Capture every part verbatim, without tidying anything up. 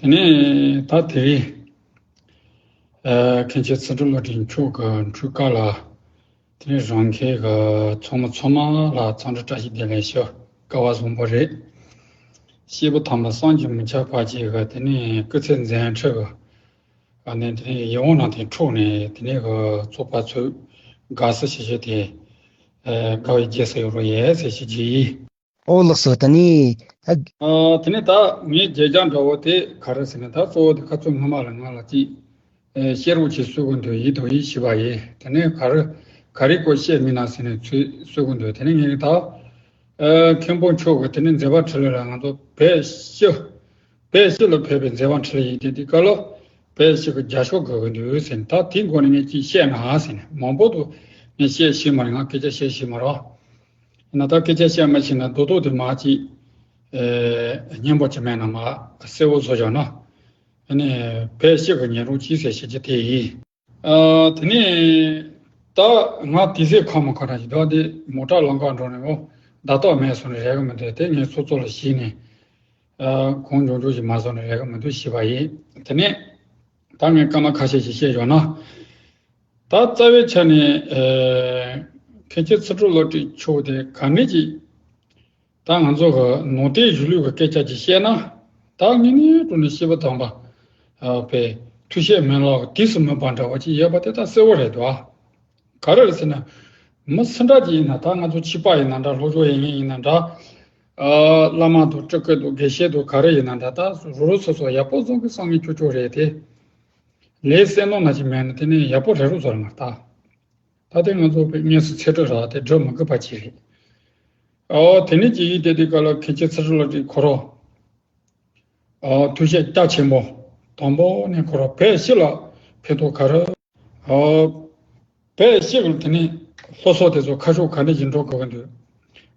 དེ་ནས་ད་དེ་རིང་ཨ་མཁན་ཆེན་ཚུལ་ཁྲིམས་བློ་གྲོས་མཆོག་གི་འཁྲུངས་སྐར་ལ། དེ་ནས་རང་ཁྱིམ་གྱི་ཚོགས་མི་ཚང་མ་ལ་འཚམས་འདྲི་བཀྲ་ཤིས་བདེ་ལེགས་ཞུ། སྐལ་བ་བཟང་པོ་རེད། སྐྱེས་བུ་དམ་པ་སངས་རྒྱས་མི་ཁྱབ་པ་ཅིག་གི་དེ་ནས་སྐུ་ཚེ་མཛད་འཕྲིན་གྱི་ཨ་ནི་དེ་ནས་ཡིད་འོང་ནང་དེ་འཁྲུངས་ནས་དེ་ནས་གི་ཚོགས་པ་ཚོས་དགའ་བསུ་ཞུ་རྒྱུ་དེ་ཨ་དགའ་བའི་རྗེས་སུ་ཡི་རང་ཡིན་ཟེར་ཞུ་རྒྱུ་ཡིན། ཨོ་ལགས་སོ། ད་ནི་ཨ། ཨ། དེ་ནས་ད་ངའི་མཛད་བྱ་འདྲ་བོ་དེ་ག་རེ་ཟེར་ན། ད་གཙོ་བོ་དེ་ཁ་རྩང་སྔོན་མ་ལ་ང་ལ་ཅིག་ཨེ་བཤད་རོགས་ཅིག་གསུང་གི་འདུག་ཡིན་དང་ཡིན་ཞུས་པ་ཡིན། དེ་ནས་ག་རེ་ག་རེ་སྐོར་བཤད་མིན་ན་ཟེར་ནས་ཚུར་གསུང་གི་འདུག་དེ་ནས་ངས་ད་ཨ་མཁན་པོ་མཆོག་གི་དེ་ནས་མཛད་པ་འཕྲིན་ལས་ལ་ང་ཚོ་བོད་སྤྱི་བོད་སྤྱི་ལ་ཕེབས་པའི་མཛད་པ་འཕྲིན་ལས་ཡིན། དེ་དེ་སྐབས་ལ་བོད་སྤྱི་གི་རྒྱབ་སྐྱོར་དགོས་ཀྱི་འདུག་ཟེར་ནས། ད་དེའི་སྒོ་ནས་ངས་ཅིག་བཤད་ན་ཟེར་ནས། མང་པོ་དུ་ངས་བཤད་ཤེས་མ་རེད། ང་སྐད་ཆ་བཤད་ཤེས་མ་རེད། ཡིན་ན་ད་སྐད་ཆ་བཤད་མ་ཤེས་ན་རྡོག་རྡོག་དེ་མ་ཅིག་ཨེ་སྙན་པོ་ཅིག་མེད་ན་མ་གསལ་བོ་བཟོ་བཞག་ན། ཨ་ནི་བོད་སྤྱི་གི་ཉན་རོགས་གྱིས་ཟེར་བཤད་རྒྱུ་དེ་ཡིན། ཨ་དེ་ནས་ད་ང་དུས་ཚོད་ཁོམ་མ་ཁོམ་རང་ཞིག་ད་དེ་མོ་ཊ་ལམ་ཁ་འགྲོ་ནས་འོ་བརྡ་རྟགས་མེད་སོང་ནས་རེག་གི་མི་འདུག་དེ་ངས་ཚོགས་གཙོ་ལ་ཞུས་ནས་ཨ་གང་བྱུང་བྱུང་ཞིག་མ་བཟོ་ནས་རེག་གི་མི་འདུག་ཞུས་པ་ཡིན། དེ་ནས་ད་ངས་སྐར་མ་ཁ་ཤས་ཤིག་བཤད་ཡོང་ན། ད་རྩ་བའི་ཆ་ནས་ཨེ་མཁན་ཆེན་ཚུལ་ཁྲིམས་བློ་གྲོས་མཆོག་དེ་ག་ནས་ཀྱི་ད་ང་ཚོ་གི་ནང་བསྟན་གཞིས་ལུས་ཀྱི་སྐད་ཆ་ཅིག་བཤད་ན། ད་དངོས་གནས་དྲང་གནས་སྐྱེས་བུ་དམ་པ་ཨ་པའི་ཐུགས་བཞེད་མན་ངག་གི་དུས་སུ་སྨོན་པ་འདྲ་བ་ཅིག་ཡོད་པ་དེ་ད་གསལ་བོ་རེད་འདུག་ཨ། ག་རེ་རེད་ཟེར་ན། མི་སུ་འདྲ་ཅིག་ཡིན་ན། ད་ང་ཚོ་ཕྱི་པ་ཡིན་ན་འདྲ། སློབ་སྦྱོང་ཡོད་མཁན་ཡིན་ན་འདྲ། ཨ་བླ་མ་དང་སྤྲུལ་སྐུ་དང་དགེ་བཤེས་དང་ག་རེ་ཡིན་ན་འདྲ། ད་རོ་རོ་སོ་སོ་ཡག་པོ་བཟོ་གི་བསམ་མཁན་ཁྱོད་ཁྱོད་རེད་དེ། ལས་སེམས་ནང་ན་ཅིག་མེད་ན་དེ་ནས་ཡག་པོ་རེད་རོགས་ཚོར་མ་ད། ད་ལྟའི་ང་ཚོ་བོད་དངོས་སུ་ཚེ་སྲོག་རག་དེ་སྒྲུབ་མི་དགོས་པ་ཅིག་རེད། ཨོ་དེ་ནས་ཅིག་ཡིན་དེ་དུས་སྐབས་ལ་མཁན་ཆེན་ཚུལ་ཁྲིམས་བློ་གྲོས་ཁོ་རང་། ཨོ་ཐུགས་བཞེད་རྒྱ་ཆེན་པོ། དང་པོ་ནས་ཁོ་རང་བོད་སྤྱི་ལ་ཕན་ཐོགས་ག་རེ། ཨོ་བོད་སྤྱི་གི་དེ་ནས་སློབ་གསོ་དེ་ཚོ་ཁ་ཕྱོགས་ག་འདྲ་ཞིག་འགྲོ་དགོས་ཀྱི་འདུག་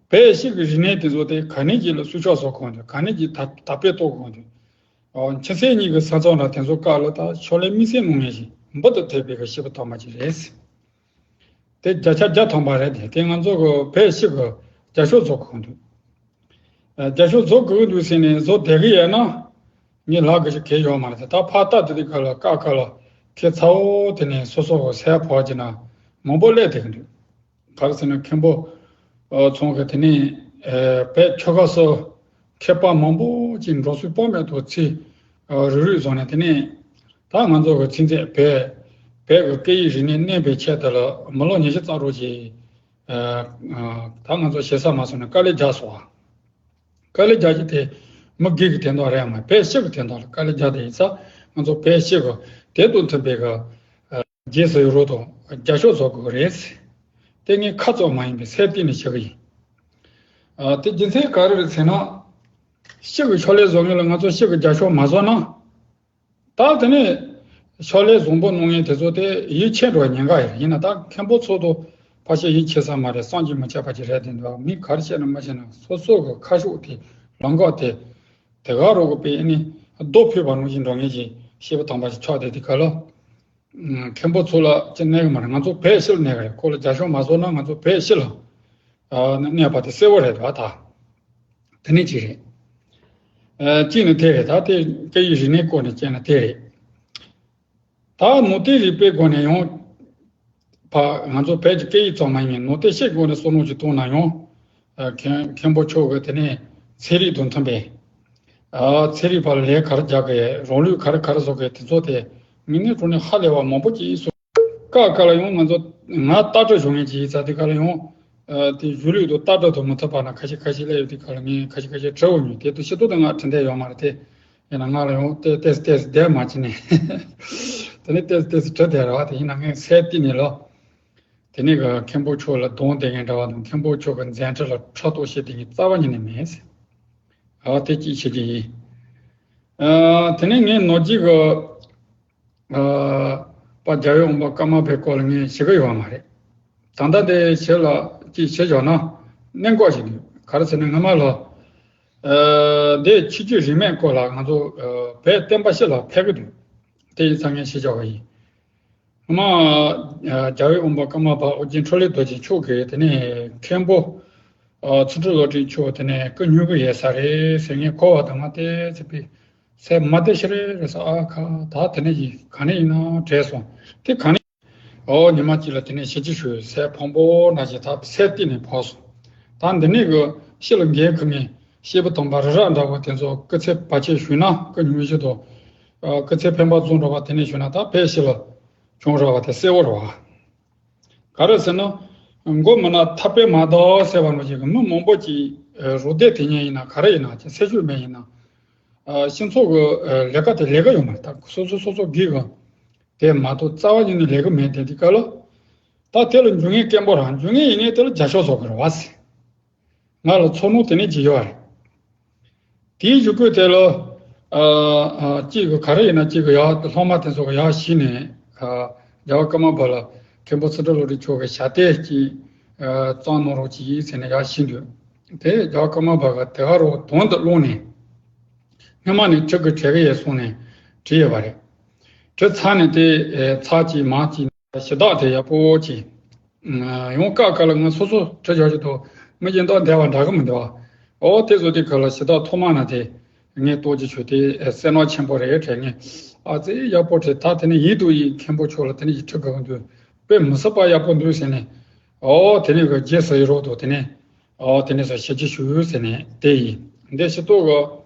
བོད་སྤྱི་གི་རིག་གནས་དེ་ཚོ་དེ་ག་འདྲ་ཞིག་ལ་སྲུང་སྐྱོབ་བཟོ་དགོས་འདུག་ག་འདྲ་ཞིག་དར་དར་སྤེལ་གཏོང་དགོས་འདུག་ཨོ་ཕྱི་གསལ་གཉིས་ཀྱི་ས་མཚམས་ལ་དེ་ཚོ་བཀག་ལ་ད་ཕྱག་ལས་དམིགས་བསལ་གནང་མཁན་ཞིག་འབུར་དུ་ཐོན་པའི་གི་སྐྱེས་བུ་དམ་པ་ཅིག་རེད། དེ་བརྒྱ་ཆ་བརྒྱ་ཐམ་པ་རེད་དེ། དེ་ང་ཚོ་གི་བོད་སྤྱི་གི་རྒྱབ་སྐྱོར་བཟོ་དགོས་འདུག་ཨ་རྒྱབ་སྐྱོར་བཟོ་དགོས་འདུག་ཟེར་ནས་བཟོ་བསྡད་གི་ཡོད་ན། ངས་ལབ་དགོས་ཞིག་གང་ཡང་ཡོད་མ་རེད་དེ། ད་ཕར་ལྟ་དེ་དུས་སྐབས་ལ་ཀ་ཁ་ལ་ཁྱེད་ཚ་བོ་དེ་ནས་སོ་སོ་གི་སེམས་ཕོག་ཅིག་ན་མང་པོ་སླེབས་བསྡད་གི་འདུག་ག་རེ་ཟེར་ན་མཁན་པོ་ཨ་ཚང་གི་དེ་ནས་ཨ་བོད་ཆོལ་ཁ་གསུམ་མཁས་པ་མང་པོ་ཅིག་འགྲོ་སོང་དཔག་མེད་དུ་ཚུར་ཨ་རུབ་རུབ་བཟོས་ནས། དེ་ནས་ད་ང་ཚོ་གི་ཚིག་མཛོད་བོད་བོད་ཀྱི་སྐད་ཡིག་རིག་གནས་གནས་པའི་ཆེད་དུ་ལ་མི་ལོ་ཉི་ཤུ་རྩ་དྲུག་ཅིག་ཨ་ཨ་ད་ང་ཚོ་ཞེ་ས་མ་སོང་ནས་དཀའ་ལས་རྒྱག་སོང་བ། དཀའ་ལས་རྒྱག་རྒྱུ་དེ་མི་སྒེར་གྱི་དོན་དག་རེད་མ་རེད། བོད་སྤྱི་གི་དོན་དག་ལ་དཀའ་ལས་རྒྱག་དེ་ཡིན་ཙང་། ང་ཚོ་བོད་སྤྱི་གི་དེ་དང་མཐུན་པའི་གི་རྗེས་སུ་ཡི་རང་དང་རྒྱབ་སྐྱོར་བཟོ་དགོས་རེད། དེ་ངས་ཁ་ཙམ་མ་ཡིན་པའི་སེམས་གཏིང་ནས་ཞུ་གི་ཡིན། ཨ་དེ་རྒྱུ་མཚན་ག་རེ་རེད་ཟེར་ན། སྤྱི་གི་ཕྱག་ལས་བཟོ་མཁན་ལ་ང་ཚོ་སྤྱི་གི་རྒྱབ་སྐྱོར་མ་བཟོ་ན། ད་དེ་ནས་ཕྱག་ལས་བཟང་པོ་གནང་མཁན་དེ་ཚོ་དེ་ཡིད་ཆེས་འགྲོ་ཉེན་ཁ་ཡོད་རེད། ཡིན་ན་ད་མཁན་པོ་ཚོ་དང་ཕལ་ཆེར་ཡིད་ཆེས་ས་མ་རེད། བསམ་གྱིས་མི་ཁྱབ་པ་ཅིག་རེད་དེ་འདུག་མི་ག་རེ་བཤད་ན་མ་བཤད་ན་སོ་སོ་གི་ཁ་ཕྱོགས་དེ་ལམ་ཁ་དེ་དེ་ག་རོགས་གི་པས་ཨ་ནི་རྡོ་ཕུད་པ་ནང་བཞིན་འགྲོ་མཁན་གྱི་སྐྱེས་བུ་དམ་པ་ཞིག་ཆགས་བསྡད་དེ་ག་ལ། མཁན་པོ་ཚོ་ལ་ཅི་གནས་གི་མ་རེད། ང་ཚོ་བོད་སྤྱི་ལ་གནས་གི་རེད། ཁོ་ལ་རྒྱབ་སྐྱོར་མ་བཟོ་ན་ང་ཚོ་བོད་སྤྱི་ལ་ཨ་གནས་པ་དེ་གསལ་བོ་རེད་བ་ད། དེ་ནས་ཅི་རེད། ཨ་གཅིག་ནི་དེ་རེད། ད་དེ་སྐད་ཡིག་རིག་གནས་སྐོར་ནས་བཤད་ན་དེ་རེད། ད་ནང་བསྟན་རིག་པའི་སྒོ་ནས་ཡང་ཕ་ང་ཚོ་བོད་ཀྱི་སྐད་ཡིག་ཙམ་མ་ཡིན་ནང་བསྟན་སྤྱིའི་སྒོ་ནས་བསམ་བློ་ཅིག་བཏང་ན་ཡང་། ཨ་མཁན་མཁན་པོ་མཆོག་གིས་དེ་ནས་ཚན་རིག་དང་མཐུན་པའི་ཨ་ཚན་རིག་པ་ལ་ལས་ག་རེ་རྒྱག་གི། རང་ལུགས་ག་རེ་ག་རེ་བཟོ་གི། དེ་ཚོ་དེ་དངོས་གནས་དྲང་གནས་ཧ་ལས་པ་མང་པོ་ཅིག་ཡིན་སོང་། ཀ་ཁ་ལ་ཡང་ང་ཚོ་ང་ལྟ་གྲུབ་བྱུང་ངེས་ཀྱི་ཡིག་ཚགས་དེ་ག་ལ་ཡང་ཨ་དེ་གཞུང་ལུགས་དང་ལྟ་གྲུབ་དང་མི་མཐུན་པ་ན་ཁ་ཤས་ཁ་ཤས་སླེབས་ཡོད། དེ་ག་ལ་ངས་ཁ་ཤས་ཁ་ཤས་དྲི་འོང་མྱོང་། དེ་དུས་ཕྱི་ཐོག་ཏུ་ང་དྲི་འདོད་ཡོད་མ་རེད་དེ། ཡིན་ན་ང་ལ་ཡང་ཏོག་ཙམ་ཏོག་ཙམ་བསྡད་མ་བྱས་ནས་དེ་ནས་ཏོག་ཙམ་ཏོག་ཙམ་དྲི་བསྡད་རེད་བ། དེ་ཡིན་ན་ངས་སེམས་གཏིང་ནས་ལོ། དེ་ནས་གི་མཁན་པོ་མཆོག་ལ་སྡང་བསྡད་མཁན་འདྲ་བ་དང་། མཁན་པོ་མཆོག་གི་མཛད་འཕྲིན་ལ་ཕྲག་དོག་བྱེད་བསྡད་མཁན་རྩ་བ་ཉིད་ནས་མེད། ཨ་དེ་གཅིག་བྱེད་ཀྱི་ཡིན། ཨ་དེ་ནས་ངས་ནོར་གྱི་གི་ཨ་པ་རྒྱལ་བའི་དབང་པོ་ཀརྨ་པའི་སྐོར་ལ་ངས་ཞུ་གི་ཡོད་མ་རེད། ད་ལྟ་དེ་ཞུ་ལ་ཅིག་ཞུ་བཞག་ན་གནད་འགག་ཞིག་འདུག་ག་རེ་ཟེར་ན་སྔ་མ་ལ་ཨ་འདི་ཆོས་བརྒྱུད་རིས་མེད་སྐོར་ལ་ང་ཚོ་ཨ་བོད་བསྟན་པ་སྤྱི་ལ་ཕེབས་ཀྱི་འདུག་དེ་ཡིན་ཙང་ངས་ཞུ་བཞག་པ་ཡིན། སྔ་མ་ཨ་རྒྱལ་བའི་དབང་པོ་ཀརྨ་པ་ཨོ་རྒྱན་འཕྲིན་ལས་རྡོ་རྗེ་མཆོག་གིས་དེ་ནས་མཁན་པོ་ཨ་ཚུལ་ཁྲིམས་བློ་གྲོས་མཆོག་དེ་ནས་སྐུ་སྙུང་གི་ཡོད་ས་རེད་ཟེར། ངས་གོ་བ་དང་ང་ཏོག་ཙམ་པའི་ ཟས་མ་བདེ་ཤི་རེ་རེ་ཟེར། ཨ་ཁ། ད་དེ་ནས་ཡིན། ག་ནས་ཡིན་ན་བྲེལ་སོང་། དེ་ག་ནས། ཨོ། ཉི་མ་གཅིག་ལ་དེ་ནས་ཞེ་ཅི་ཞུ། ཟས་ཕོང་པོ་ནང་བཞིན་ད་ཟས་གཏིང་ནས་ཕོངས་སོང་། ད་འདི་ནས་གི་ཕྱི་ལ་འགན་ཁུར་མཁན་སྐྱེས་བུ་དམ་པ་རི་རབ་འདྲ་བོ་དེ་ཚོ་སྐུ་ཚེ་བར་ཆད་ཞུས་ན། སྐུ་ཉུང་ཤོས་དང་། ཨ། སྐུ་ཚེ་འཕེན་པ་བཟུང་འགྲོ་བ་དེ་ནས་ཞུས་ན། ད་ཕལ་ཆེར་ལ་བྱུང་ར་བ་དེ་གསལ་བོ་རེད་བ། ག་རེ་ཟེར་ན། མགོ་མི་ན་ཐག་པས་མ་བདའ་ཟེར་བ་ནང་བཞིན་གི་མི་མང་པོ་ཅིག་རོགས་འདེགས་དེ་ཉིད་ཡིན་ན། ག་རེ་ཡིན་ན། ཅིག་སེ་ཤུ་མེད་ཡིན་ན། ཨ། སྤྱི་ཚོགས་ཀྱི་ལས་ཀ་དེ་ལས་ཀ་ཡོད་མ་རེད། ད་སོ་སོ་སོ་སོ་སྒེར་གྱི་དེ་མ་གཏོགས་རྩ་བ་ཉིད་ནས་ལས་ཀ་མེད། དེ་དུས་སྐབས་ལ་ད་དེ་ལ་འཇུ་ངན་སྐད་འབོད་རང་། འཇུ་ངན་ཡིན་ནའི་དེ་ལ་རྒྱབ་སྐྱོར་བཟོ་དགོས་རེད་བ་ཟེར། ང་ལ་ཚོར་སྣང་དེ་ནས་ཅིག་ཡོད་རེད། དེའི་གཞུག་གུ་དེ་ལ། ཨ། ཨ། གཅིག་གི་ག་རེ་ཡིན་ན། གཅིག་གི་ཡར་སློབ་མ་དེ་ཚོ་གི་ཡར་གཞི་ནས། ཨ། རྒྱལ་བ་ཀརྨ་པ་ལ་མཁན་པོ་ཚུལ་ཁྲིམས་བློ་གྲོས་མཆོག་གི་ཞབས་བརྟན་ཅིག་ཨ། བརྩམས་གནང་རོགས་གྱིས་ཟེར་ནས་ཡར་གཞི་འདུག་དེ་རྒྱལ་བ་ཀརྨ་པ་གི་དེ་ག་རུ་དོན་དུ་བླངས་ནས། སྔོན་མ་ནས་ཁྲིད་གི་བྲིས་གི་ཡོད་གསུངས་ནས་བྲིས་ཡོད་པ་རེད། བྲིས་ཚར་ནས་དེ། ཨེ། ཚར་གཅིག་མ་གཅིག་ཞུ་དག་དེ་ཡག་པོ་ཅིག་ཨ། ཡང་སྐབས་སྐབས་ལ་ང་སོ་སོ་བྲིས་ཡག་ཅིག་དང་མི་གཞན་དག་འདྲ་བ་འདྲ་གི་མི་འདུག་བ། ཨོ། དེ་བཟོ་དུས་སྐབས་ལ་ཞུ་དག་ཐོག་མ་ན་དེ་ངས་ཏོག་ཅིག་ཞུས་ཏེ། ཨེ། སེམས་ནང་ཆེན་པོ་རེད་དྲན། ངས་ཨ་ཙི་ཡག་པོ་བྲིས། ད་དེ་ནས་ཡིན་དང་ཡིན་མཁན་པོ་མཆོག་ལ་དེ་ནས་ཡིག་ཕྲུག་གི་འདུག་དཔེ་མི་སྲིད་པ་ཡག་པོ་འདུག་ཟེར་ནས། ཨོ། དེ་ནས་གི་རྗེས་སུ་ཡི་རོགས་དང་དེ་ནས། ཨོ། དེ་ནས་སུ་ཞབས་ཕྱི་ཞུ་ཟེར་ནས་དེ་ཡིན། འདི་ཞུ་དོ་གི།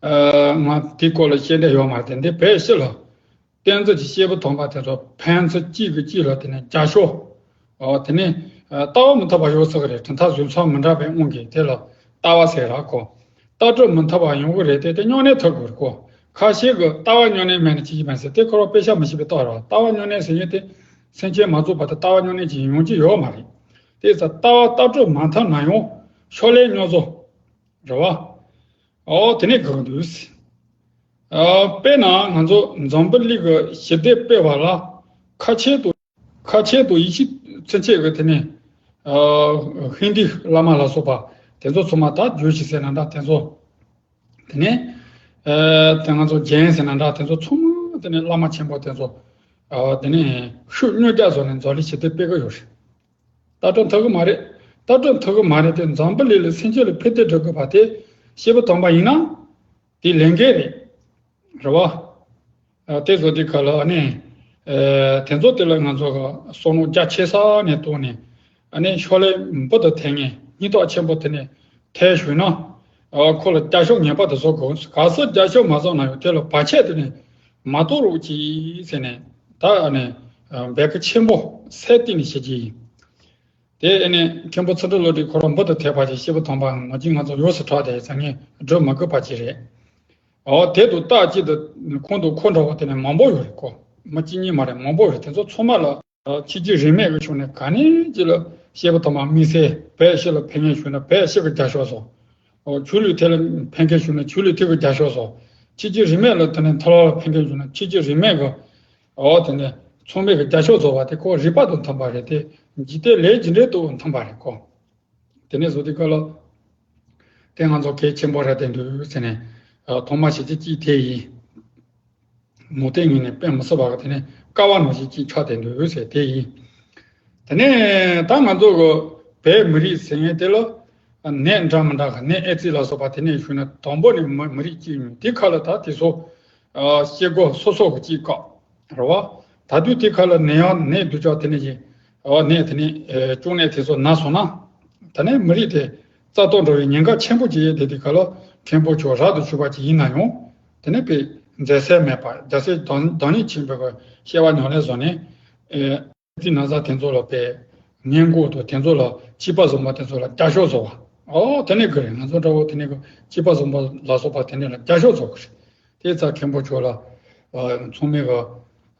ཨ། ང་དེའི་སྐོར་ལ་བཤད་འདོད་ཡོད་མ་རེད་དེ། འདི་བོད་སྤྱི་ལ་བསྟན་འཛིན་གྱི་སྐྱེས་བུ་དམ་པ་དེ་ཚོ་ཕན་ཚུན་གཅིག་གིས་གཅིག་ལ་དེ་ནས་རྒྱབ་སྐྱོར། ཨོ། དེ་ནས། ཨ། ལྟ་བ་མི་མཐུན་པ་ཡོད་ས་གི་རེད། གྲུབ་མཐའ་བཟོ་འཚམ་མི་འདྲ་བའི་དབང་གིས་དེ་ལ་ལྟ་བ་ཟེར་ར་གོ། ལྟ་གྲུབ་མི་མཐུན་པ་ཡོང་གི་རེད་དེ། དེ་སྨྱུང་གནས་ཐུབ་དགོས་རེད་གོ། ཁ་ཤས་ཀྱིས་ལྟ་བ་སྨྱུང་གནས་མེད་ན་ཅི་ཞིག་མེད་ཟེར། དེ་ཁོ་རང་དཔེ་ཆ་མི་ཤེས་པའི་རྟགས་རེད་བ། ལྟ་བ་སྨྱུང་གནས་ཟེར་མཁན་དེ་སེམས་ཅན་མ་གཙོས་པ་དེ་ལྟ་བ་སྨྱུང་གནས་ཅིག་ཡོང་རྒྱུ་ཡོད་མ་རེད། དེ་ཙང་ལྟ་བ་ལྟ་གྲུབ་མ་མཐུན་ན་ཡང་ཕྱག་ལེན་སྨྱོ་བཟོ་རེད་བ། ཨོ། དེ་ནས་དགག་འདུག་ཨ། དཔེར་ན་ང་ཚོ་འཛམ་བུ་གླིང་གི་ཞི་བདེ་སྤེལ་བ་ལ་ཁ་ཆེ་དང་། ཁ་ཆེ་དང་ཡིད་ཆེས་ཚུན་ཆད་ཀྱི་དེ་ནས། ཨ། ཧིན་དི་བླ་མ་ལ་སོགས་པ་དེ་ཚོ་ཚང་མ། ད་ཇོ་ཤི་ཟེར་ན་འདྲ་དེ་ཚོ། དེ་ནས། ཨ། དེ་ང་ཚོ་རྒྱན་ཟེར་ན་འདྲ་དེ་ཚོ་ཚང་མ་དེ་ནས་བླ་མ་ཆེན་པོ་དེ་ཚོ། ཨ། དེ་ནས་ཤུགས་སྨྱོ་རྒྱག་བཟོ་ནས་འཛམ་གླིང་ཞི་བདེ་སྤེལ་གི་ཡོད་རེད། ལྟ་གྲུབ་མཐུན་གི་མ་རེད། ལྟ་གྲུབ་མཐུན་གི་མ་རེད་དེ། འཛམ་བུ་གླིང་ལ་སེམས་ཅན་ལ་ཕན་བདེ་སྒྲུབ་དགོས་པ་དེ་སྐྱེས་བུ་དམ་པ་ཡིན་ན་དེ་ལས་འགན་རེད། རེད་བ། ཨ། དེ་བཟོ་དུས་སྐབས་ལ་ཨ་ནི། ཨ། དེ་ཚོ་དེ་ལ་ང་ཚོ་གི་བསམ་བློ་རྒྱ་ཆེ་ས་ནས་གཏོང་ནས། ཨ་ནི་ཕྱག་ལས་འབུར་དུ་ཐོན་མཁན། སྙིང་སྟོབས་ཆེན་པོ་དེ་ནས་ཐལ་ཞུགས་ན། ཨ། ཁོ་ལ་རྒྱབ་སྐྱོར་ངེས་པར་དུ་བཟོ་དགོས། གལ་སྲིད་རྒྱབ་སྐྱོར་མ་བཟོ་ན་ཡང་དེ་ལ་བར་ཆད་དེ་ནས་མ་གཏོང་རོགས་གྱིས་ཟེར་ནས། ད་ཨ་ནི། ཨ། འབོད་སྐུལ་ཆེན་པོ་ཟས་གཏིང་ནས་བྱེད་ཀྱི་ཡིན། དེ་ཨ་ནི་མཁན་པོ་ཚུལ་ཁྲིམས་བློ་གྲོས་ཁོ་རང་འབུར་དུ་ཐོན་པ་ཞིག་སྐྱེས་བུ་དམ་པ་ངོས་ཀྱིས་ང་ཚོ་ཡོངས་སུ་གྲགས་ཏེ་ཟེར་མཁན་སྒྲུབ་མི་དགོས་པ་ཅིག་རེད། ཨོ། དེ་དང་རྟགས་གཅིག་ཏུ་ཁོང་དང་ཁོ་འདྲ་བོ་དེ་ནས་མང་པོ་ཡོད་རེད་གོ། མི་གཅིག་གཉིས་མ་རེད། མང་པོ་ཡོད་རེད། དེ་ཚོ་ཚང་མ་ལ་ཆོས་བརྒྱུད་རིས་མེད་ཀྱི་ཕྱོགས་ནས་ག་ནས་ཅིག་ལ་སྐྱེས་བུ་དམ་པ་དམིགས་བསལ་བོད་ཕྱི་ལ་ཕེབས་མཁན་བྱུང་ན་བོད་ཕྱི་གི་རྒྱབ་སྐྱོར་བཟོ། ཨོ། ཆོས་ལུགས་དེ་ལ་ཕེབས་མཁན་བྱུང་ན་ཆོས་ལུགས་དེ་གི་རྒྱབ་སྐྱོར་བཟོ། ཆོས་བརྒྱུད་རིས་མེད་ལ་དེ་ནས་མཐོ་སློབ་ལ་ཕེབས་མཁན་བྱུང་ན་ཆོས་བརྒྱུད་རིས་མེད་གི། ཨོ། དེ་ནས་ཚང་མས་གི་རྒྱབ་སྐྱོར་བཟོ་བ་དེ་ཁོ་རིག་པ་དང་མཐུན་པ་རེད་དེ། འཇིག་རྟེན་ལས་རྒྱུ་འབྲས་དང་མཐུན་པ་རེད་གོ། དེ་ནས་བཟོ་དུས་སྐབས་ལ། དེ་ང་ཚོ་གལ་ཆེན་པོ་རེད་བསྟན་འདུག་ཟེར་ནས། ཨ། ཐོག་མ་བྱས་རྗེས་གཅིག་དེ་ཡིན། མུ་མཐུད་ངོས་ནས་དཔེ་མི་སྲིད་པ་གི་དེ་ནས་དཀའ་བ་ནང་བཞིན་གཅིག་ཆགས་བསྡད་འདུག་ཟེར་དེ་ཡིན། དེ་ནས་ད་ང་ཚོ་གི་བོད་མི་རིགས་ཟེར་མཁན་དེ་ལ་ནད་འདྲ་མི་འདྲ་གི་ནད་ཨེ་ཙི་ལ་སོགས་པ་དེ་ནས་བྱུང་ན་དང་པོ་ནས་མི་མི་རིགས་གཅིག་ཡིན། དེ་ཁ་ལ་ད་དེ་ཚོ། ཨ། སྐྱེ་སྒོ་སོ་སོ་གི་གཅིག་བཀག་རེད་བ། ད་དུས་དེ་ཁ་ལ་ནད་ཡང་ནད་དུས་ཅག་དེ་ནས་ཀྱི། ཨ། ནད་དེ་ནས། ཨེ། གཅོང་ནད་དེ་ཚོ་ན་སོང་ན། དེ་ནས་མི་རིགས་དེ་རྩ་གཏོར་འགྲོ་བའི་ཉེན་ཁ་ཆེན་པོ་ཅིག་ཡོད། དེ་དུས་ཁ་ལ་མཁན་པོ་མཆོག་རབ་ཏུ་བྱུང་བ་ཅིག་ཡིན་ན་ཡང་། དེ་ནས་དཔེ་འཛད་སྲོལ་མེད་པ། རྒྱལ་སྲས་བདག་བདག་ཉིད་ཆེན་པོའི་སྐྱེ་བ་ཉམས་ལེན་བཟོ་ནས། ཨེ། དེ་ན་ཚ་དེ་ཚོ་ལ་དཔེ་སྔོན་འགོག་དང་། དེ་ཚོ་ལ་བྱིས་པ་བཟང་པོ་དེ་ཚོ་ལ་རྒྱབ་སྐྱོར་བཟོ་བ། ཨོ། དེ་ནས་གི་རེད། ང་ཚོ་འདྲ་བོ་དེ་ནས་གི་བྱིས་པ་བཟང་པོ་ལ་སོགས་པ་དེ་ནས་ལ་རྒྱབ་སྐྱོར་བཟོ་གི་རེད། དེ་ཙང་མཁན་པོ་མཆོག་ལ། ཨ། ཚང་མས་གི།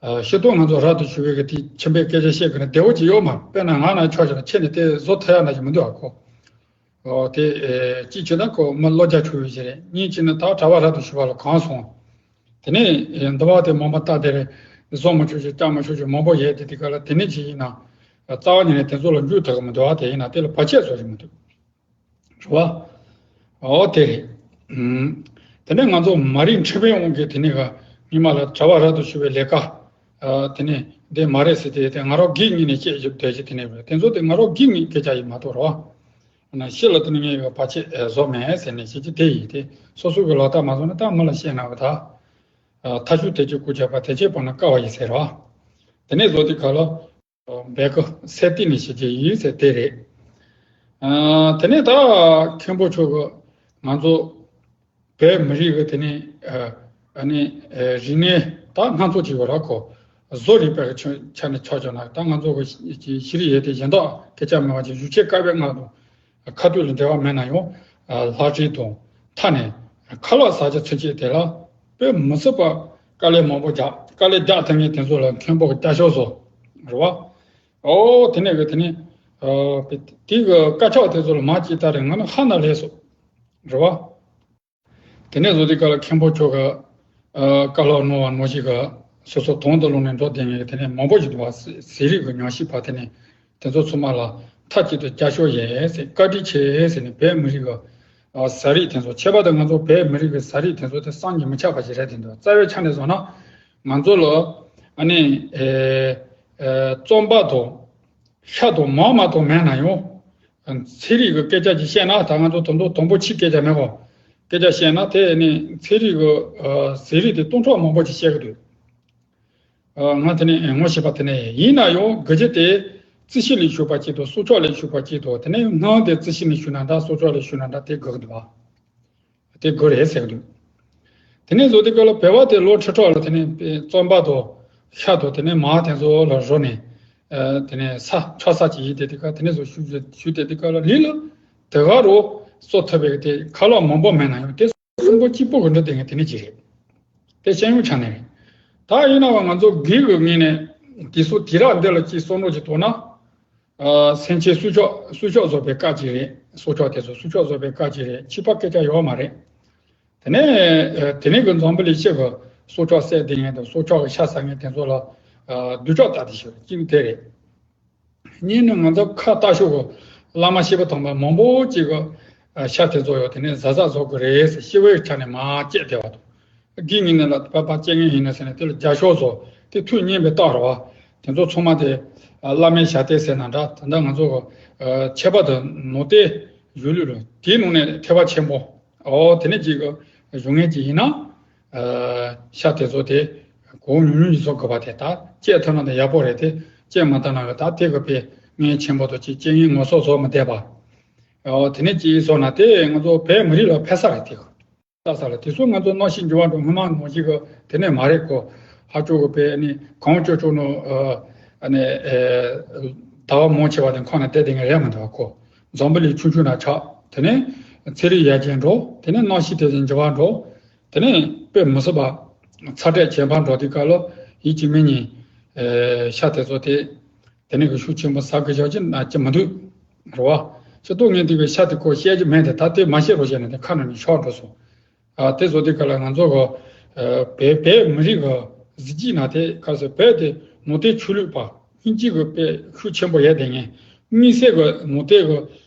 ཨ། སྤྱིར་བཏང་ང་ཚོ་རབ་ཏུ་བྱུང་བའི་གི་དེ་ཁྱིམ་པའི་སྐད་ཆ་བཤད་གི་ན་བདེ་བོ་ཅིག་ཡོད་མ་རེད། དཔེར་ན་ང་ན་ཆོག་བྱས་ན་ཁྱེད་ནས་དེ་བཟོ་ཐུབ་ཡ་ན་ཞིག་མི་འདུག་ཨ་ཁོ། ཨོ། དེ། ཨེ། གཅིག་བྱས་ན་ཁོ་མི་བློ་རྒྱ་ཆུང་བའི་ཞིག་རེད། གཉིས་བྱས་ན་ད་གྲྭ་པ་རབ་ཏུ་བྱུང་བ་ལ་གང་སོང་། དེ་ནས། ཨེ། འདི་བ་དེ་མང་པོ་ལྟ་དེ་རེད། བཟོ་མི་ཆོག་ཅིག་རྒྱག་མི་ཆོག་ཅིག་མང་པོ་ཡོད། དེ་དེ་ག་ལ་དེ་ནས་ཅིག་ཡིན་ན། རྩ་བ་ཉིད་ནས་དེ་ཚོ་ལ་འཇུག་ཐུབ་གི་མི་འདུག་ཨ། དེ་ཡིན་ན་དེ་ལ་བར་ཆད་བཟོ་རྒྱུ་མི་འདུག་རེད་བ། ཨོ། དེ་རེད། ཨུམ། དེ་ནས་ང་ཚོ་མ་རིག་མཁྲེགས་པའི་དབང་གིས་དེ་ནས་ག་སྔོན་མ་ལ་གྲྭ་པ་རབ་ཏུ་བྱུང་བའི་ལས་ཀ། ཨ། དེ་ནས་འདི་མ་རེད་ཟེར་ཏེ་དེ་ང་རང་སྒེར་ངོས་ནས་བཤད་རྒྱུ་དེ་ཅིག་དེ་ནས་རེད། དེ་ཚོ་དེ་ང་རང་སྒེར་ངོས་སྐད་ཆ་ཡིན་མ་གཏོགས་རེད་བ། ན་ཤི་ལ་དེ་ནི་ངས་བར་ཆད་བཟོ་མེད་ཟེར་ནས་བཤད་ཀྱི་དེ་ཡིན་ཏེ། སོ་སོ་གི་ལག་རྟགས་མ་བཟོ་ན་ད་མི་ལ་བཤད་ན་བ་ད། ཐ་ཤུ་དེ་ཅི་ཀུ་ཅ་པ་དེ་ཅི་པ་ན་ཀ་བ་ཡི་ཟེར་བ། དེ་ནས་བཟོ་དེ་ག་ལ། བེ་ཀ་སེ་ཏི་ནི་ཞེས་བྱའི་ཡིན་ཟེར་དེ་རེད། ཨ། དེ་ནས་ད་མཁན་པོ་མཆོག་གི་ང་ཚོ་བོད་མི་རིགས་ཀྱི་དེ་ནས་ཨ་ནི་རིག་གནས་ད་སྣ་ཚོགས་ཅིག་ཡོད་ར་ཁོ། བཟོ་རིག་པའི་ཆ་ནས་ཆ་བཞག་ན་ད་ང་ཚོ་གི་ཤེས་རིག་ཡོད་དེ་གཞན་དག་སྐད་ཆ་མེད་པ་ཅིག་ཡུལ་ཆད་དཀའ་བའི་ངང་དུ། ཁ་ཐུག་ལ་འབྲེལ་བ་མེད་ན་ཡང་ལྷ་བྲིས་དང་མཐའ་ནས་ཁ་ལག་ཟ་ཆ་ཚུན་ཆད་དེ་ལ་དཔེ་མི་སྲིད་པ་དཀའ་ལས་མང་པོ་རྒྱག་དཀའ་ལས་རྒྱག་ཐུབ་མཁན་དེ་ཚོ་ལ་མཁན་པོ་གི་སྐྱབས་ཞུ་སོ། རེད་བ། ཨོ་དེ་ནས་གི་དེ་ནས་དེ་གི་དཀའ་ཆག་དེ་ཚོ་ལ་མ་ཅིག་ལྟ་རེ་ང་ནི་ཧ་ན་ལས་སོ། རེད་བ། དེ་ནས་བཟོ་དེ་ག་ལ་མཁན་པོ་མཆོག་གི་བཀའ་སློབ་གནང་བ་ནང་བཞིན་གི་སོ་སོ་དོན་དུ་བླངས་ནས་འགྲོ་བསྡད་མཁན་དེ་ནས་མང་པོ་ཞིག་འདུག་བ། ཟས་རིགས་ཀྱི་ཉམས་ཞིབ་པ་དེ་ནས་དེ་ཚོ་ཚང་མ་ལ་མཐའ་གཅིག་ཏུ་སྐྱབས་ཞུ་ཡས་ཟེར་བཀའ་དྲིན་ཆེ་ཟེར་ནས་བོད་མི་རིགས་ཀྱི་ཟས་རིགས་དེ་ཚོ་ཁྱད་པར་དུ་ང་ཚོ་བོད་མི་རིགས་ཀྱི་ཟས་རིགས་དེ་ཚོ་དེ་བསམ་གྱིས་མི་ཁྱབ་པ་ཞིག་རེད། དེ་འདུག་རྩ་བའི་ཆ་ནས་བཟུང་ན་ང་ཚོ་ལ་ཨ་ནི་རྩམ་པ་དང་། ཤ་དང་མར་མ་གཏོགས་མེད་ན་ཡང་། ཚན་རིག་གི་སྐད་ཆ་ཅིག་བཤད་ན་ད་ང་ཚོ་དང་པོ་དང་པོ་ཕྱི་སྐད་ཆ་མེད་གོ། སྐད་ཆ་བཤད་ན་དེ་ནི་ཚན་རིག་གི་ཟས་རིགས་དེ་སྟོང་ཕྲག་མང་པོ་ཅིག་བཤད་གི་འདུག་ང་དེ་ནས་ངོ་ཤེས་པ་དེ་ནས་ཡིན་ན་ཡང་དགེ་རྒྱུ་དེ་རྩི་ཤིང་ལས་ཞུགས་པ་གཅིག་དང་སྲོག་ཆགས་ལས་ཞུགས་པ་གཅིག་དང་དེ་ནས་སྔོན་དེ་རྩི་ཤིང་ལས་ཞུགས་ན་འདྲ་སྲོག་ཆགས་ལས་ཞུགས་ན་འདྲ་དེ་དགོས་གི་འདུག་བ། དེ་དགོས་རེད་ཟེར་གི་འདུག་དེ་ནས་བཟོ་དེ་སྐབས་ལ་བོད་པ་དེ་ལོ་ཁྲི་ཕྲག་ལ་དེ་ནས་རྩམ་པ་དང་ཤ་དང་དེ་ནས་མར་དེ་ཚོ་ལ་རོལ་ནས་དེ་ནས་ས་ཆགས་ས་ཅིག་ཡིན་དེ་དེ་ག་དེ་ནས་བཟོ་ཞུ་ཞུ་དེ་དེ་ག་ལ་ལི་ལ་དེ་ག་རུ་གསོ་ཐུབ་པའི་དེ་ཁ་ལག་མང་པོ་མེད་ན་ཡང་དེ་གསོན་པོ་སྐྱིད་པོ་གི་འདྲ་དེ་ངས་དེ་ནས་ཅི་རེད། དེ་ཤེས་ཡོན་ཆ་ནས་རེད། ད་ཡིན་ན་བ་ང་ཚོ་སྒེར་གི་ངོས་ནས་དེ་ཚོ་དུས་རབས་འདི་ལ་ཅིག་བསམ་བློ་ཅིག་གཏོང་ན། སེམས་ཅན་སྲོག་ཆགས་སྲོག་ཆགས་བཟོ་བའི་སྐབས་ཅིག་རེད། སྲོག་ཆགས་དེ་ཚོ་སྲོག་ཆགས་བཟོ་བའི་སྐབས་ཅིག་རེད། ཕྱི་པ་སྐད་ཆ་ཡོད་མ་རེད། དེ་ནས་དེ་ནས་གི་འཛམ་བུ་གླིང་སྤྱི་གི་སྲོག་ཆགས་བསད་དེ་ངན་དང་སྲོག་ཆགས་ཀྱི་ཤ་ཟ་ངན་དེ་ཚོ་ལ་སྡུག་ཅག་ལྟ་དེ་ཞིག་གཅིག་དེ་རེད། གཉིས་ནི་ང་ཚོ་ཁ་ལྟ་ཤོག་གི་བླ་མ་སྐྱེས་བུ་དམ་པ་མང་པོ་ཅིག་གི་ཤ་དེ་ཚོ་ཡོད་དེ་ནས་གཟབ་གཟབ་བཟོ་དགོས་རེད་ཟེར་སྐྱེས་བུའི་ཆ་ནས་མ་བཅད་བསྡད་པ་དང་། དགེ་བསྙེན་ལ་པ་པ་སྤྱན་ངན་ཡིན་ན་ཟེར་ནས་དེ་ལ་རྒྱ་ཤོག་བཟོ་དེ་ཐུགས་མཉེས་པའི་རྟགས་རེད་བ། དེ་ཚོ་ཚང་མ་དེ་བླ་མའི་ཞབས་བརྟན་ཟེར་ན་འདྲ་ད་ལྟ་ང་ཚོ་ཁྱད་པར་དུ་ནང་བསྟན་གཞུང་ལུགས་ལ་དེའི་ནང་ནས་ཐེག་པ་ཆེན་པོ་ཨོ་དེ་ནས་ཅིག་གི་བཞུགས་མཁན་ཅིག་ཡིན་ན་ཤ་དེ་ཚོ་དེ་གོང་ཉུང་ཉུང་ཅིག་བཟོ་དགོས་པ་དེ་ད་བཅད་ཐུབ་ན་དེ་ཡག་པོ་རེད་དེ་བཅད་མ་ཐུབ་ན་གི་ད་དེ་གི་དཔེ་མཁན་ཆེན་པོ་དང་ཅིག་སྤྱན་ངན་ངོ་སོ་བཟོ་མི་བསྡད་པ་ཨོ་དེ་ནས་ཅིག་བཟོ་ན་དེ་ང་ཚོ་བོད་མི་རིགས་ལ་ཕན་ས་རེད་དེ་གི། ལྟ་ས་ལ་དེ་ཚོ་ང་ཚོ་གནམ་གཤིས་འགྱུར་བ་འགྲོ་སྔོན་མ་ནང་བཞིན་གི་དེ་ནས་མ་རེད་ཁོ། ཧ་ཅོ་གི་པས་ནི་གངས་ཅོ་ཅོ་ནོ་ཨ་ནི་ཟླ་བ་མང་ཆེ་བ་དེ་ཁོ་ན་བསྡད་དེ་ངས་རེད་མི་འདུག་ཁོ། འཛམ་བུ་གླིང་ཆུང་ཆུང་ན་ཆགས་དེ་ནས་ཚན་རིག་ཡར་རྒྱས་འགྲོ་དེ་ནས་གནམ་གཤིས་དེ་བཞིན་འགྱུར་བ་འགྲོ་དེ་ནས་དཔེ་མི་སྲིད་པ་ཚ་དྲོད་ཇེ་འཕར་འགྲོ་དུས་སྐབས་ལ་ཡིད་ཀྱི་མི་ཉིད་ཤ་དེ་ཚོ་དེ། དེ་ནས་གི་ཤུགས་ཆེན་པོ་ཟ་གི་བཞག་ཅི་ན་ཅི་མི་འདུག་རེད་བ། ཁྱེད་ཏོ་ངས་འདི་གི་ཤ་དེ་ཁོ་བཤད་ཀྱི་མེད་དེ་ད་དེ་མ་བཤད་རོགས་བྱས་ནས་དེ་ཁ་ནང་ནས་ཤོར་འགྲོ་སོང་། ཨ་དེ་བཟོ་དུས་ག་ལ་ང་ཚོ་གི་བོད་བོད་མི་རིགས་གི་གཟི་བརྗིད་ན་དེ་ག་ཟེར་བོད་དེ་ནང་བསྟན་ཆོས་ལུགས་པ་དབྱིན་ཇི་གི་དཔེ་ཤུགས་ཆེན་པོ་ཡོད་དེ་ངས་དམིགས་བསལ་གི་ནང་བསྟན་གི་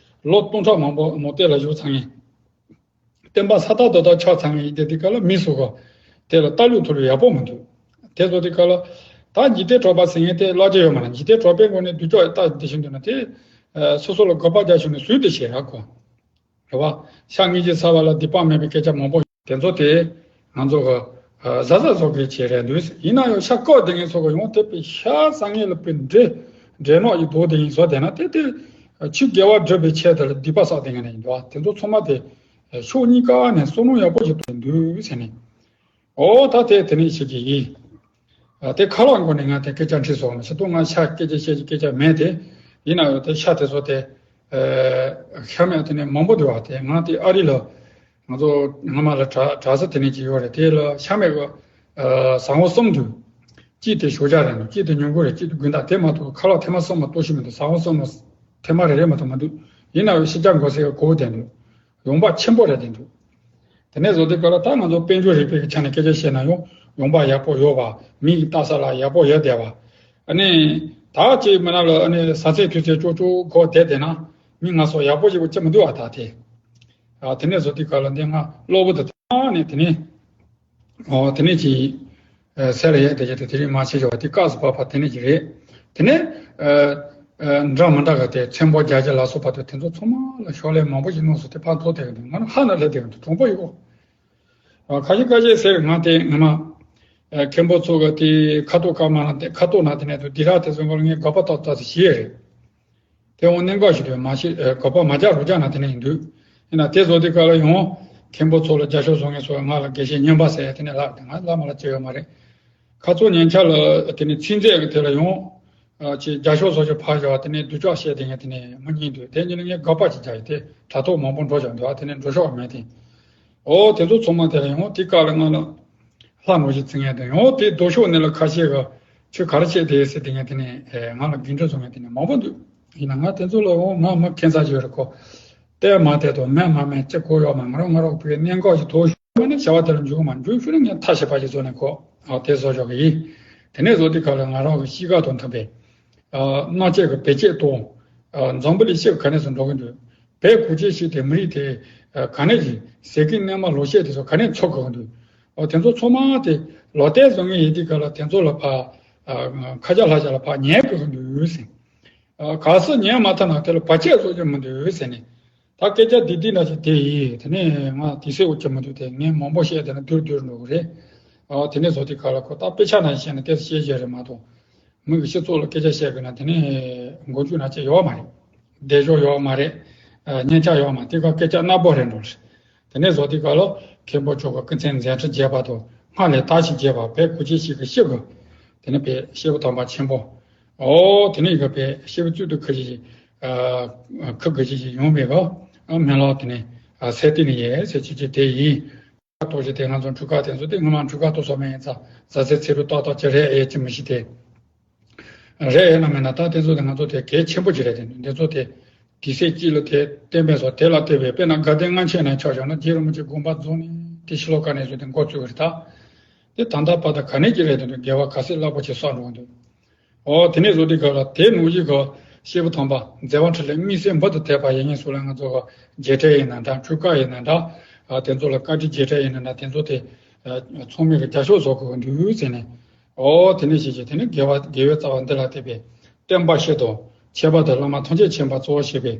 ལོ་སྟོང་ཕྲག་མང་པོ་ནང་བསྟན་ལ་བཞུགས་ཚར་ངས། བསྟན་པ་ས་ཐག་རྡོ་ཐག་ཆགས་ཚར་ངེས་དེ་དེ་ག་ལ་མི་སུ་ག་དེ་ལ་ལྟ་ལུགས་ཐོག་ལ་ཡག་པོ་མི་འདུག་དེ་ཚོ་དེ་ག་ལ་ད་འཇིག་རྟེན་གྲགས་པ་ཟེར་མཁན་དེ་བླ་བྱ་ཡོད་མ་རེད། འཇིག་རྟེན་གྲགས་པའི་སྒོ་ནས་སྡུག་ཅག་ལྟ་དེ་བཞིན་དུ་ན་དེ་སོ་སོ་ལ་དགོས་པ་རྒྱག་ཞུ་ནས་སུས་དེ་བྱེད་ར་གོ་རེད་བ། ཤ་ངེས་ཀྱི་ཚ་བ་ལ་སྡིག་པ་མེད་པའི་སྐད་ཆ་མང་པོ་དེ་ཚོ་དེ་ང་ཚོ་ག་གཟབ་གཟབ་བཟོ་དགོས་ཆེད་རེད་འདུག་ཡིན་ན་ཡང་ཤ་བཀོག་དེ་ངས་ཚོ་ག་ཡོང་དེ་པའི་ཤ་ཟ་ངེས་ལ་པའི་འདྲེ་འདྲེ་ནོག་ཡི་དོག་དེ་ཡིན་བཟོ་དེ་ན་དེ་དེ་ཆུ་དགེ་བ་སྒྲུབ་པའི་ཆེད་དེ་ལ་སྡིག་པ་བསགས་དེ་ངས་ནས་ཡིན་འདུག་བ། དེ་ཚོ་ཚང་མ་དེ། ཕྱོགས་གཉིས་ཀ་ནས་བསམ་བློ་ཡག་པོ་ཞིག་གཏོང་འདུག་ཟེར་ནས། ཨོ་ད་དེ་དེ་ནས་བཤད་ཀྱི་ཡིན། ཨ་དེ་ཁ་ལག་མགོ་ནས་ང་དེ་སྐད་ཆ་འདྲི་སོང་། མི་ཤེས་ཏོ་ང་ཤ་སྐད་ཆ་བཤད་ཀྱི་སྐད་ཆ་མེད་དེ། ཡིན་ན་ཡང་དེ་ཤ་དེ་ཚོ་དེ། ཤ་མེད་དེ་ནས་མང་པོ་འདུག་བ། དེ་ང་དེ་ཨ་རི་ལ་ང་ཚོ་སྔ་མ་ལ་གྲྭ་གྲྭ་ས་དེ་ནས་ཅིག་ཡོད་རེད། དེ་ལ་ཤ་མེད་གི་ཟ་ཁང་གསུམ་འདུག་གཅིག་དེ་ཞོགས་ཇ་རེད་འདུག་གཅིག་དེ་ཉིན་གུང་རེད། གཅིག་དེ་དགུན་ཟླ། དེ་མ་གཏོགས་ཁ་ལག་ཐེངས་མ་གསུམ་མ་གཏོགས་ཤི་མི་འདུག་ཟ་ཁང་གསུམ་མ་ཐེངས་མ་རེ་རེ་མ་གཏོགས་མ་འདུག་ཡིན་ན་ཡང་ཤི་ཆ་འགོ་ཟེར་གོ་བོ་དེ་འདུག་ཡོང་འབབ་ཆེན་པོ་རེད་དེ་འདུག་དེ་ནས་བཟོ་དུས་སྐབས་ལ་ད་ང་ཚོ་དཔལ་འབྱོར་རིག་པའི་ཆ་ནས་སྐད་ཆ་བཤད་ན་ཡང་ཡོང་འབབ་ཡག་པོ་ཡོད་པ། མི་ཡི་ལྟ་ས་ལ་ཡག་པོ་ཡོད་བསྡད་པ། ཨ་ནི་ད་ཅིག་མི་ན་ལ་ཨ་ནི་ས་ཚིགས་དུས་ཚོད་ཅོག་ཅོག་གོ་བསྡད་བསྡད་ན་མི་ང་ཚོ་ཡག་པོ་ཞིག་པོ་ཅི་མི་འདུག་ཨ། ད་དེ་ཨ་དེ་ནས་བཟོ་དུས་སྐབས་ལ་འདི་ང་གློ་བུར་དུ་ད་ནས་དེ་ནས་ཨོ་དེ་ནས་ཅིག་ཨ་སེ་ལ་ཡ་དེ་ཡ་དེ་དེ་རིང་མ་བྱེད་ཆོག་པ་དེ་སྐབས་སུ་བབས་པ་དེ་ནས་ཅིག་རེད། དེ་ནས་ཨ་ འདྲ་མི་འདྲ་ག་དེ་ཚེམ་པོ་རྒྱ་རྒྱ་ལ་སོགས་པ་དེ་དེ་ཚོ་ཚང་མ་ལ་ཕྱག་ལས་མང་པོ་ཞིག་གནང་སོང་། དེ་ཕར་ཚོ་དེ་ག་དེ་ང་ལ་ཧ་ན་ལས་དེ་ག་དེ་གྲུང་པོ་ཡོད་གོ། ཁ་ཤས་ཁ་ཤས་ཟེར་ང་དེ་ངོ་མ་མཁན་པོ་ཚོ་ག་དེ་ཁ་ཐོག་ཀ་མ་ན་དེ་ཁ་ཐོག་ན་དེ་ནས་དུ་འདི་ར་དེ་ཚོ་ངོ་ལ་ངས་དགག་པ་ཏག་ཏག་ཞིག་བྱས་རེད། དེ་འོང་གནད་འགག་ཞིག་དུ་མ་ཤེས་དགག་པ་མ་རྒྱག་རོགས་རྒྱག་ན་དེ་ནས་ཡིན་དུས། ཡིན་ན་དེ་བཟོ་དུས་ག་ལ་ཡང་མཁན་པོ་ཚོ་ལ་རྒྱ་ཤོག་བཟོ་མཁན་ཚོ་ང་ལ་དགེ་བཤེས་སྨྱོན་པ་ཟེར་དེ་ནས་ལབ་དེ་ང་ལ་མ་ལ་བྱེད་ཡོད་མ་རེད། ཁ་ཚོ་ཉན་ཆ་ལ་དེ་ནས་ཚིག་མཛོད་ཀྱི་དེ་ལ་ཡང་ཅིག་རྒྱ་ཤོག་བཟོ་ཆ་ཕར་བཞག་དེ་ནས་སྡུག་ཅག་བཤད་དེ་ངས་དེ་ནས་མི་ཉན་དུས་དེ་ཉིན་ངས་དགག་པ་ཅིག་རྒྱག་ཡོད་དེ་དྲ་ཐོག་མང་པོ་འགྲོ་བཞག་འདུག་ཨ་དེ་ནས་འགྲོ་ཤོག་མེད་དེ། ཨོ་དེ་ཚོ་ཚང་མ་དེ་ལ་ཡང་དེ་ག་ལ་ང་ལ། ལྷ་ནོར་ཞིག་བརྩི་མཁན་དང་ཡང་དེ་ལྡོག་ཕྱོགས་ནས་ལ་ཁ་ཤས་ཀ་ཁྱོད་ག་རེ་བྱས་དེ་ཟེར་དེ་ངས་དེ་ནས་ང་ལ་རྒྱུན་འགྲོ་བཟོ་མཁན་དེ་ནས་མང་པོ་འདུག་ཡིན་ན་ང་དེ་ཚོ་ལ་འོ་ང་མི་ཁེངས་ས་ཅིག་ཡོད་རེད་ཁོ། བལྟས་མ་བལྟས་དང་སྨན་མ་སྨན་ཅི་གོ་ཡོད་མ་ང་རང་ང་རང་བོད་གནད་འགག་ཞིག་དོགས་ཤོག་མ་ནས་བྱ་བ་དེ་ལ་འཇུག་མ་འཇུག་ཤུ་ནས་ངས་ཐ་ཤེས་པ་ཞིག་བཟོ་ནས་ཁོ་དེ་བཟོ་ཆོག་གི་ཡིན། དེ་ནས་བཟོ་དེ་ག་ལ་ང་རང་གི་གཤིས་ཀ་དང་མཐུན་པའི། སྣང་བྱེད་ཀྱི་བེད་སྤྱད་དང་། འཛམ་བུ་གླིང་སྤྱི་ག་ནས་སུ་འགྲོ་གི་འདུག་བོད་གངས་ཅན་ཞིག་དེ་མི་རིགས་དེ་ག་ནས་ཀྱི་ཟས་ཀྱི་གནས་མ་ལོ་ཤས་དེ་ཚོ་ག་ནས་འཚོ་དགོས་ཀྱི་འདུག་འོ་དེ་ཚོ་ཚང་མ་དེ་ལོ་ལྟར་བཟོ་ངེས་ཡིན་དེ་ག་ལ་དེ་ཚོ་ལ་ཕ་ཁ་ཆ་ལྷ་ཆ་ལ་ཕ་ཉན་དགོས་ཀྱི་འདུག་ཟེར། ག་སུ་ཉན་མ་ཐུབ་ན་དེ་ལ་བར་ཆད་བཟོ་རྒྱུ་མི་འདུག་ཟེར་ནས། ད་སྐད་ཆ་འདི་འདི་འདྲ་ཞིག་དེ་ཡིས་དེ་ནས་ང་དེ་སེ་འོ་ཅི་མི་འདུག་དེ་ངས་མང་པོ་བཤད་དེ་ན་དུར་དུར་འགྲོ་གི་རེད། ཨ་དེ་ནས་བཟོ་དེ་ག་ལ་ཁོ་ད་དཔེ་ཆ་ནང་བཤད་ན་དེ་བཤད་བཤད་རེད་མ་གཏོགས། མི་གི་སྤྱི་ཚོགས་ལ་སྐད་ཆ་བཤད་དགོས་ན་དེ་ནས་མགོ་མཇུག་ན་ཅི་ཡོད་མ་རེད། བདེ་ཤོག་ཡོད་མ་རེད། ཨ་སྙན་ཆ་ཡོད་མ་དེ་ག་སྐད་ཆ་སྣ་པོ་རེད་འགྲོ་རེད། དེ་ནས་བཟོ་དེ་ག་ལ་མཁན་པོ་མཆོག་གི་སྐུ་ཚེ་མཛད་འཕྲིན་རྒྱས་པ་དང་སྔར་ལས་དར་ཞིང་རྒྱས་པ་བོད་གངས་ཅན་ཞིག་གི་སྐྱེས་བུ། དེ་ནས་བོད་སྐྱེས་བུ་དམ་པ་ཆེན་པོ། ཨོ་དེ་ནས་ཡི་ག་བོད་སྐྱེས་བུ་གཙོས་དུ་ཁུ་ཞིག་ཁུ་དགུ་ཞིག་ཡོང་བའི་ག་མེ་ལོག་དེ་ནས་ཟེར་དེ་ནས་ཡས་ཟེར་ཅི་ཅི་དེ་ཡིན། ཏོག་ཞིག་དེ་ང་ཚོ་འཕྲུལ་ཁ་དེ་ཚོ་དེ་ངོ་མ་འཕྲུལ་ཁ་ཏོག་སོགས་མེད་ཡིན་ཙང་ཟ་ཟེར་ཚེ་རུ་ཏག་ཏག་ཅི་རེད་ཨེ་ཅི་མི་ཤི་དེ། རེད་ཨེ་ན་མེད་ན་ད་དེ་ཚོ་དེ་ང་ཚོ་དེ་གལ་ཆེན་པོ་ཅི་རེད་དེ་འདི་ཚོ་དེ། དེ་སྲས་གཅིག་ལ་དེ་བསྟན་པའི་སོགས་དེ་ལ་བལྟས་པས་དཔེར་ན་དགའ་ལྡན་ལྔ་མཆོད་ནས་ཆོག་བྱུང་ན་རྗེ་རིན་པོ་ཆེ་དགོངས་པ་རྫོགས་ནས་དེ་ཕྱི་ལོགས་ཀ་ནས་བཟོས་ཏེ་འགོ་བཙུགས་པ་རེད་ད། དེ་ད་ལྟ་བར་དུ་ག་ནས་ཀྱི་རེད་དེ་འདུག་དགེ་བ་ག་ཚད་རླབས་པོ་ཆེ་བསགས་འགྲོ་གི་འདུག་ཨོ་དེ་ནས་བཟོ་དུས་སྐབས་ལ་དེ་ནུས་ཀྱི་ག་སྐྱེས་བུ་དམ་པ་མཛད་པ་འཕྲིན་ལས་དམིགས་བསལ་འབུར་དུ་ཐེབས་པ་ཡིན་ངེས་སུ་ལ་ང་ཚོ་ག་རྗེས་དྲན་ཡིན་ན་འདྲ་འཕྲུལ་ཁ་ཡིན་ན་འདྲ། ཨ་དེ་ཚོ་ལ་བཀའ་དྲིན་རྗེས་དྲན་ཡིན་ན་འདྲ་དེ་ཚོ་དེ་ཚང་མས་གི་རྒྱབ་སྐྱོར་བཟོ་དགོས་ཀྱི་འདུག་ཟེར་ནས། ཨོ་དེ་ནས་ཞེས་བྱས་དེ་ནས་དགེ་བ་དགེ་བའི་རྩ་བ་འདི་ལ་བརྟེན་པའི་བསྟན་པ་ཕྱི་དང་ཁྱད་པར་དུ་བླ་མ་ཐམས་ཅད་མཁྱེན་པ་གཙོ་བོ་བྱས་པའི་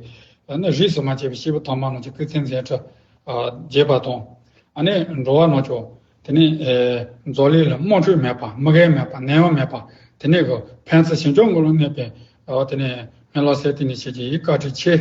ཨ་ནི་རིས་སུ་མ་ཆད་པའི་སྐྱེས་བུ་དམ་པ་རྣམས་ཀྱི་སྐུ་ཚེ་མཛད་འཕྲིན་རྒྱས་པ་དང་། ཨ་ནི་འགྲོ་བ་རྣམས་ཀྱང་དེ་ནས་རྫོགས་ལས་ལ་རྨོངས་འཁྲུལ་མེད་པ་མི་དགེ་མེད་པ་ནད་ཡམས་མེད་པ་དེ་ནས་གི་ཕན་ཚུན་ཞི་འཇམ་མགོན་ལ་གནས་པའི་དེ་ནས་སྨན་བླ་སེ་དེ་ནས་ཞེས་བྱས་ཡི་བཀའ་དྲིན་ཆེ།